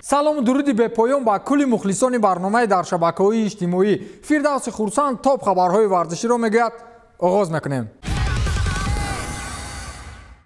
Салому дуруди бепоён ба кулли мухлисони барномаи дар шабакаҳои иҷтимоӣ. Фирдавси Хурсанд топ хабарҳои варзиширо мегӯяд. Оғоз мекунем.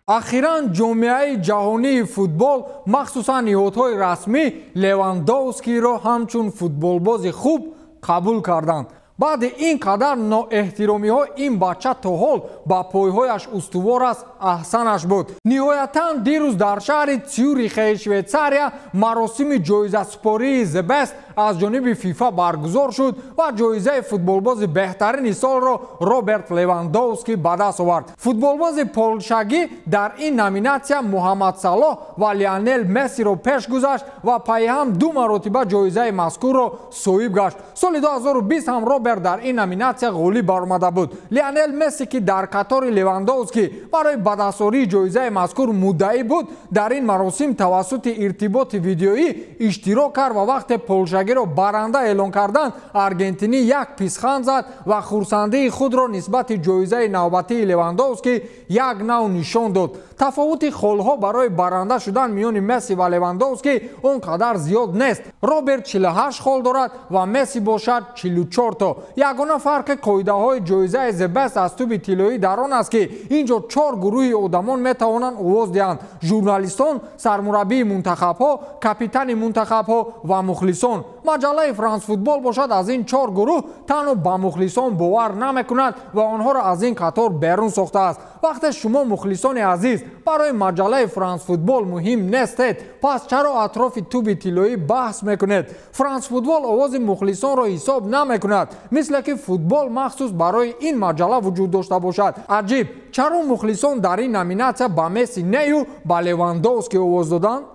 Ахиран ҷомеаи ҷаҳонии футбол, махсусан ниҳодҳои расмӣ, Левандовскиро ҳамчун футболбози хуб қабул карданд. Баъди ин қадар ноэҳтиромиҳо ин бача то ҳол ба пойҳояш устувор аст, аҳсанаш буд. Ниҳоятан дирӯз дар шаҳри Цюрихеи Швейтсария маросими ҷоизасупории The Best аз ҷониби ФИФА баргузор шуд ва ҷоизаи футболбози беҳтарини солро Роберт Левандовски ба даст овард. Футболбози полшагӣ дар ин номинатсия Муҳаммад Салоҳ ва Лионел Мессиро пеш гузашт ва пайҳам ду маротиба ҷоизаи мазкурро соҳиб гашт. Соли 2020 ҳам Роберт дар ин номинатсия ғолиб баромада буд. Лионел Месси, ки дар қатори Левандовски барои ба дастоварии ҷоизаи мазкур муддаӣ буд, дар ин маросим тавассути иртиботи видеоӣ иштирок кард ва вақте полшагиро баранда эълон карданд, аргентинӣ як писханд зад ва хурсандии худро нисбати ҷоизаи навбатии Левандовски як нав нишон дод. Тафовути холҳо барои баранда шудан миёни Месси ва Левандовски он қадар зиёд нест. Роберт 48 хол дорад ва Месси бошад 44 то. Ягона фарқи қоидаҳои ҷоизаи The Best аз туби тиллоӣ дар он аст, ки ин ҷо чор гурӯҳи одамон метавонанд овоз диҳанд: журналистон, сармураббии мунтахабҳо, капитани мунтахабҳо ва мухлисон. Маҷаллаи Франс Футбол бошад, аз ин чор гурӯҳ танҳо ба мухлисон бовар намекунад ва онҳоро аз ин қатор берун сохтааст. Вақте шумо, мухлисони азиз, барои маҷаллаи Франс Футбол муҳим нестед, пас чаро атрофи туби тиллоӣ баҳс мекунед? Франс Футбол овози мухлисонро ҳисоб намекунад, мисле ки футбол махсус барои ин маҷалла вуҷуд дошта бошад. Аҷиб, чаро мухлисон дар ин номинатсия ба Месси нею ба Левандовски овоз доданд?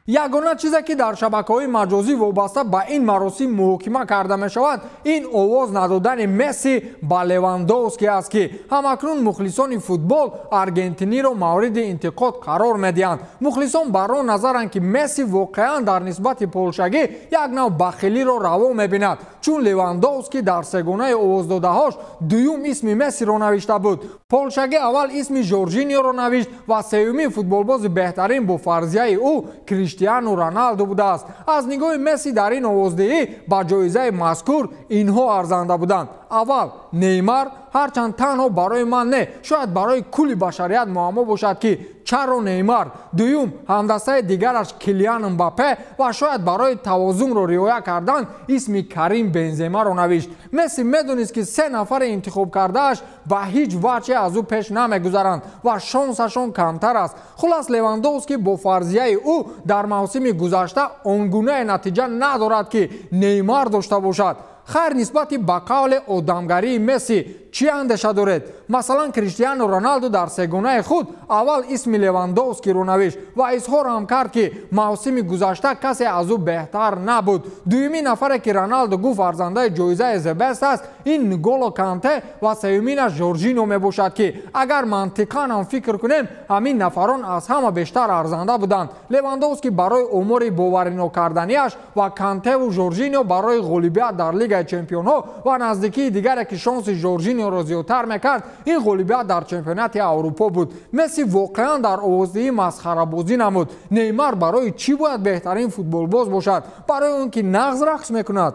Ягона чизе, ки дар шабакаҳои маҷозӣ вобаста ба ин маросим муҳокима карда мешавад, ин овоз надодани Месси ба Левандовски аст, ки ҳамакнун мухлисони футбол аргентиниро мавриди интиқод қарор медиҳанд. Мухлисон бар он назаранд, ки Месси воқеан дар нисбати полшагӣ як нав бахилиро раво мебинад, чун Левандовски дар сегонаи овоздодаҳош дуюм исми Мессиро навишта буд. Полшагӣ аввал исми Жоржиниоро навишт ва сеюмин футболбози беҳтарин бо фарзияи ӯ Криштиану Роналду будааст. Аз нигоҳи Месси дар ин овоздиҳӣ ба ҷоизаи мазкур инҳо арзанда буданд: аввал Неймар, ҳарчанд танҳо барои ман не, шояд барои кулли башарият муаммо бошад, ки чаро Неймар; дуюм ҳамдастаи дигараш Килиан Мбаппе ва шояд барои тавозунро риоя кардан исми Карим Бенземаро навишт. Месси медонист, ки се нафари интихоб кардааш ба ҳеҷ ваҷҳе аз ӯ пеш намегузаранд ва шонсашон камтар аст. Хулас, Левандовски бо фарзияи ӯ дар мавсими гузашта он гунае натиҷа надорад, ки Неймар дошта бошад. Хайр, нисбати ба қавле одамгарии Месси чӣ андеша доред? Масалан, Криштиану Роналду дар сегонаи худ аввал исми Левандовскиро навишт ва изҳор ҳам кард, ки мавсими гузашта касе аз ӯ беҳтар набуд. Дуюмин нафаре, ки Роналду гуфт арзандаи ҷоизаи The Best аст, ин Нголо Канте ва сеюминаш Жоржино мебошад, ки агар мантиқан ҳам фикр кунем, ҳамин нафарон аз ҳама бештар арзанда буданд. Левандовски барои омори боваринокарданиаш ва Кантеву Жоржино барои ғолибият дар Лигаи чемпионҳо ва наздикии дигаре, ки шонси Жоржиниоро зиёдтар мекард, ин ғолибият дар чемпионати Аврупо буд. Месси воқеан дар овоздиҳӣ масхарабозӣ намуд. Неймар барои чӣ бояд беҳтарин футболбоз бошад? Барои он ки нағз рақс мекунад?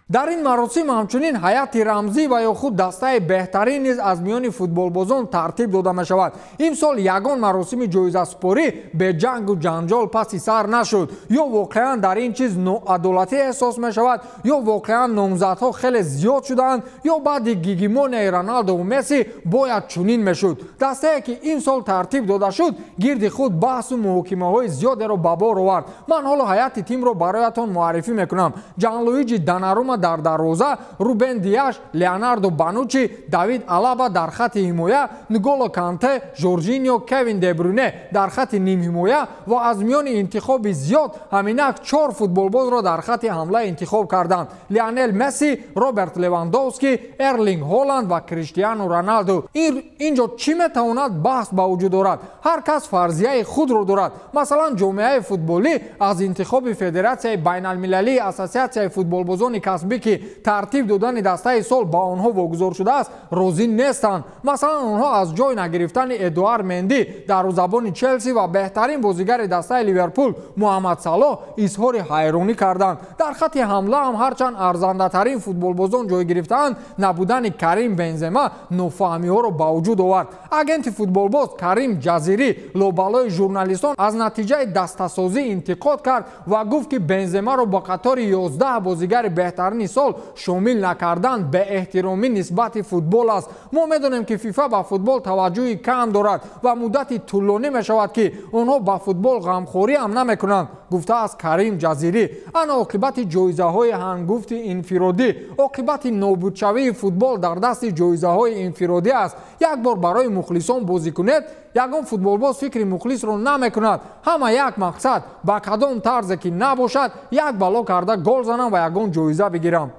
Дар ин маросим ҳамчунин ҳайати рамзӣ ва ё худ дастаи беҳтарин низ аз миёни футболбозон тартиб дода мешавад. Имсол ягон маросими ҷоизасупорӣ бе ҷангу ҷанҷол паси сар нашуд. Ё воқеан дар ин чиз ноадолатӣ эҳсос мешавад, ё воқеан номзадҳо хеле зиёд шудаанд, ё баъди гегемонияи Роналдову Месси бояд чунин мешуд. Дастае, ки имсол тартиб дода шуд, гирди худ баҳсу муҳокимаҳои зиёдеро ба бор овард. Ман ҳоло ҳайати тимро бароятон муаррифӣ мекунам: Ҷанлуиҷи Донарума дар дарвоза, Рубен Диаш, Леонардо Банучи, Давид Алаба дар хати ҳимоя, Нголо Канте, Жоржинио, Кевин Дебрюне дар хати нимҳимоя ва аз миёни интихоби зиёд ҳаминак чор футболбозро дар хати ҳамла интихоб карданд: Лионел Месси, Роберт Левандовски, Эрлинг Ҳоланд ва Криштиану Роналду. Ин ҷо чӣ метавонад баҳс ба вуҷуд орад? Ҳар кас фарзияи худро дорад. Масалан, ҷомеаи футболӣ аз интихоби Федератсияи байналмилалии ассотсиатсияи футболбозони касбии ҳисобӣ, ки тартиб додани дастаи сол ба онҳо вогузор шудааст, розӣ нестанд. Масалан, онҳо аз ҷой нагирифтани Эдуар Менди дарвозабони Челси ва беҳтарин бозигари дастаи Ливерпул Муҳаммад Салоҳ изҳори ҳайронӣ карданд. Дар хатти ҳамла ҳам ҳарчанд арзандатарин футболбозон ҷой гирифтаанд, набудани Карим Бензема нофаҳмиҳоро ба вуҷуд овард. Агенти футболбоз Карим Ҷазирӣ лобалои журналистон аз натиҷаи дастасозӣ интиқод кард ва гуфт, ки Бенземаро ба қатори 11 бозигари беҳтарини сол шомил накардан беэҳтиромӣ нисбати футбол аст. Мо медонем, ки ФИФА ба футбол таваҷҷӯҳи кам дорад ва муддати тӯлонӣ мешавад, ки онҳо ба футбол ғамхорӣ ҳам намекунанд, гуфтааст Карим Ҷазирӣ. Ана оқибати ҷоизаҳои ҳангуфти инфиродӣ, оқибати нобудшавии футбол дар дасти ҷоизаҳои инфиродӣ аст. Як бор барои мухлисон бозӣ кунед, ягон футболбоз фикри мухлисро намекунад. Ҳама як мақсад, ба кадом тарзе ки набошад, як бало карда гол занам ва ягон ҷоиза бигирам.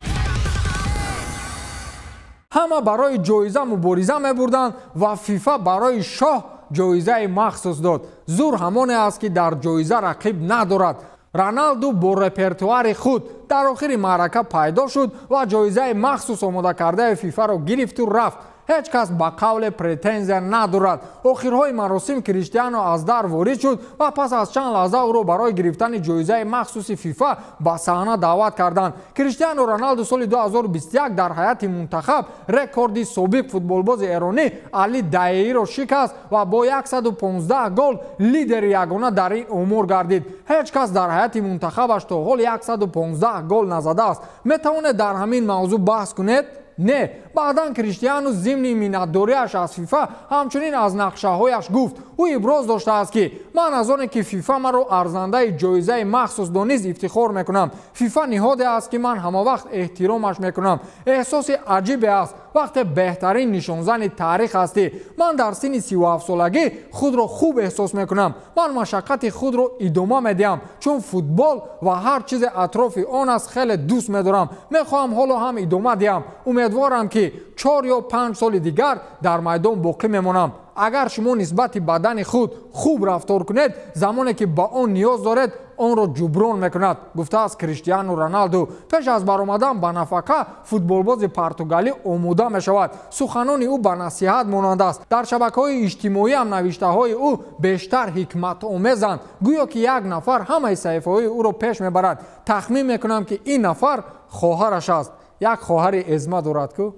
Ҳама барои ҷоиза мубориза мебурданд ва ФИФА барои шоҳ ҷоизаи махсус дод. Зур ҳамоне аст, ки дар ҷоиза рақиб надорад. Роналду бо репертуари худ дар охири маърака пайдо шуд ва ҷоизаи махсус омода кардаи ФИФАро гирифту рафт. Ҳеҷ кас ба қавле претензия надорад. Охирҳои маросим Криштиано аз дар ворид шуд ва пас аз чанд лаҳза ӯро барои гирифтани ҷоизаи махсуси ФИФА ба саҳна даъват карданд. Криштиано Роналду соли 2021 дар ҳайати мунтахаб рекорди собиқ футболбози эронӣ Али Даеиро шикаст ва бо 115 гол лидери ягона дар ин омор гардид. Ҳеҷ кас дар ҳайати мунтахабаш то ҳол 115 гол назадааст. Метавонед дар ҳамин мавзӯъ баҳс кунед? Не. Баъдан Криштиану зимни миннатдориаш аз ФИФА ҳамчунин аз нақшаҳояш гуфт. Ӯ иброз доштааст, ки ман аз оне ки ФИФА маро арзандаи ҷоизаи махсус донист ифтихор мекунам. ФИФА ниҳоде аст, ки ман ҳамавақт эҳтиромаш мекунам. Эҳсоси аҷибе аст вақте беҳтарин нишонзани таърих ҳастӣ. Ман дар синни 37-солагӣ худро хуб эҳсос мекунам. Ман машаққати худро идома медиҳам, чун футбол ва ҳар чизе атрофи он аст хеле дӯст медорам. Мехоҳам ҳоло ҳам идома диҳам. Умедворам, ки 4 ё 5 соли дигар дар майдон боқӣ мемонам. Агар шумо нисбати бадани худ хуб рафтор кунед, замоне ки ба он ниёз доред, онро ҷуброн мекунад, гуфтааст Криштиану Роналду. Пеш аз баромадан ба нафақа футболбози португалӣ омода мешавад. Суханони ӯ ба насиҳат монанд аст. Дар шабакаҳои иҷтимоӣ ҳам навиштаҳои ӯ бештар ҳикматомезанд. Гӯё ки як нафар ҳамаи саҳифаҳои ӯро пеш мебарад. Тахмин мекунам, ки ин нафар хоҳараш аст. Як хоҳари эзма дорад ку.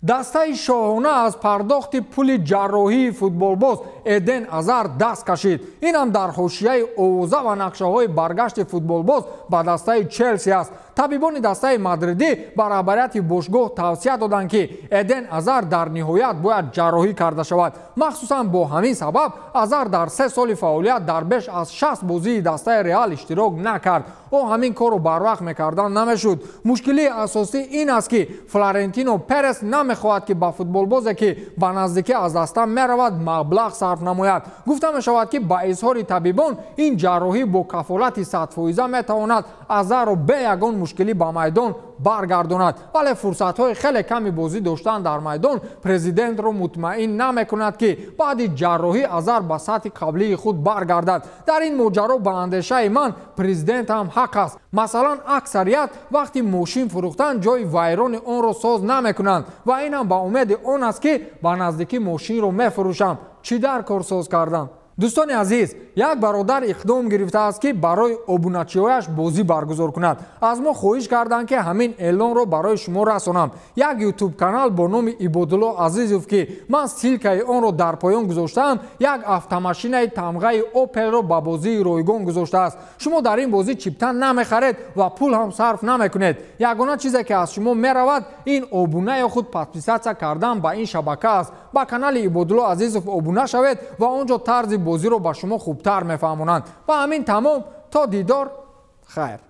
Дастаи шоҳона аз пардохти пули ҷарроҳии футболбоз Эден Азар даст кашид. Ин ҳам дар ҳошияи овоза ва нақшаҳои баргашти футболбоз ба дастаи Челси аст. Табибони дастаи мадридӣ ба раҳбарияти бошгоҳ тавсия доданд, ки Эден Азар дар ниҳоят бояд ҷарроҳӣ карда шавад. Махсусан бо ҳамин сабаб Азар дар 3 соли фаъолият дар беш аз 60 бозии дастаи Реал иштирок накард. Ӯ ҳамин корро барвақт мекардан намешуд. Мушкилии асосӣ ин аст, ки Флорентино Перес намехоҳад, ки ба футболбозе, ки ба наздикӣ аз даста меравад, маблағ сарф намояд. Гуфта мешавад, ки ба изҳори табибон ин ҷарроҳӣ бо кафолати 100% метавонад Азарро бе ягон мушкилӣ ба майдон баргардонад. Вале фурсатҳои хеле ками бозӣ доштан дар майдон президентро мутмаин намекунад, ки баъди ҷарроҳӣ Азар ба сатҳи қаблии худ баргардад. Дар ин моҷаро ба андешаи ман президент ҳам ҳақ аст. Масалан, аксарият вақти мошин фурӯхтан ҷои вайрони онро соз намекунанд ва ин ҳам ба умеди он аст, ки ба наздикӣ мошинро мефурӯшам. Чӣ дар кор соз кардан? Дӯстони азиз, як бародар иқдом гирифтааст, ки барои обуначиҳояш бозӣ баргузор кунад. Аз мо хоҳиш карданд, ки ҳамин эълонро барои шумо расонам. Як ютуб канал бо номи Ибодулло Азизов, ки ман ссилкаи онро дар поён гузоштаам, як автомашинаи тамғаи Опелро ба бозии ройгон гузоштааст. Шумо дар ин бозӣ чипта намехаред ва пул ҳам сарф намекунед. Ягона чизе, ки аз шумо меравад, ин обуна ё худ подписатсия кардан ба ин шабака аст. Ба канали Ибодулло Азизов обуна шавед ва он ҷо тарзи бозиро ба шумо хубтар мефаҳмонанд. Ба ҳамин тамом, то дидор, хайр.